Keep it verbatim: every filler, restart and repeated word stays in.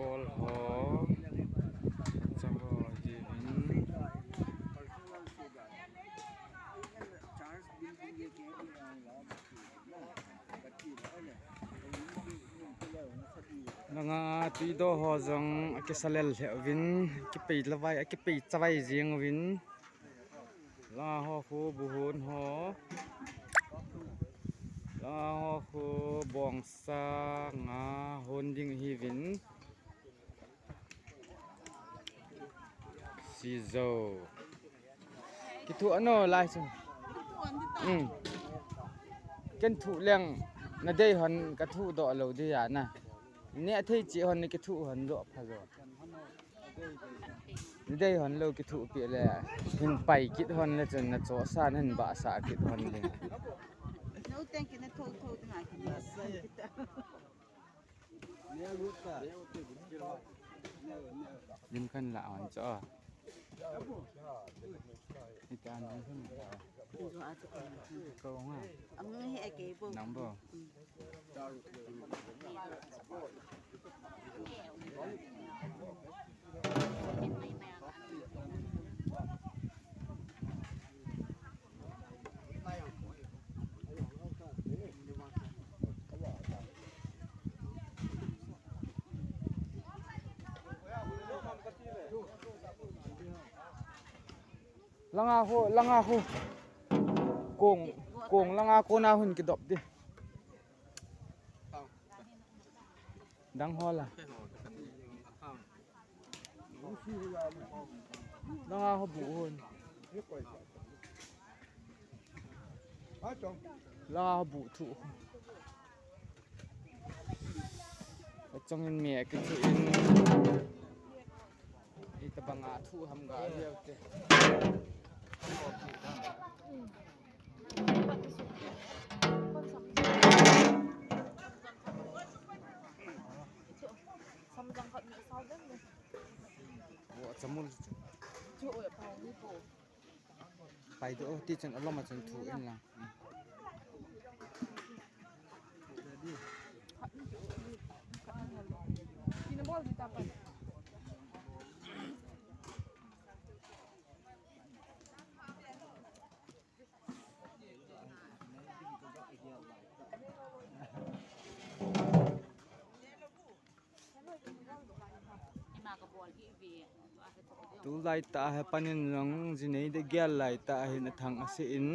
Ball ho. Chang ho ji in. Langa tui do ho jong akisa lel lheh uvin, akipei lavai, akipei chavai jing uvin. Langa ho khu buhon ho. Langa ho khu bongsa nga hon ding ahiuvin. Sijo. Kithu ano lai chu. Um. Ken thu leng nadei hon kathu doh lou ding ahi na. Ne athei chi hon ni kithu hon doh pha jo. Nadei hon lou kithu pi le. Hin pai kit hon le chun nachosa hin bahsa kit hon le. No, thank you, na tho tho ding a kini. Lim kan la on cho. Ita nang hun. Ko nga. Ang he ke bo. Nang bo. Langa ho, langa ho. Kong, kong langa kona hon kidop di. Dang ho la. Langa ho bu hon. Langa ho bu thu. Achong in mi akithu in. Itabang a thu ham ga leo te. Samjang khat ni sao den le. Wo chamul. Chu oi pa ni ko. Pai do ti chun alom a chun thu in lang. Tina bol di ta pa. Tulai ta he panin jong jinei de gel lai ta he na thang ase in.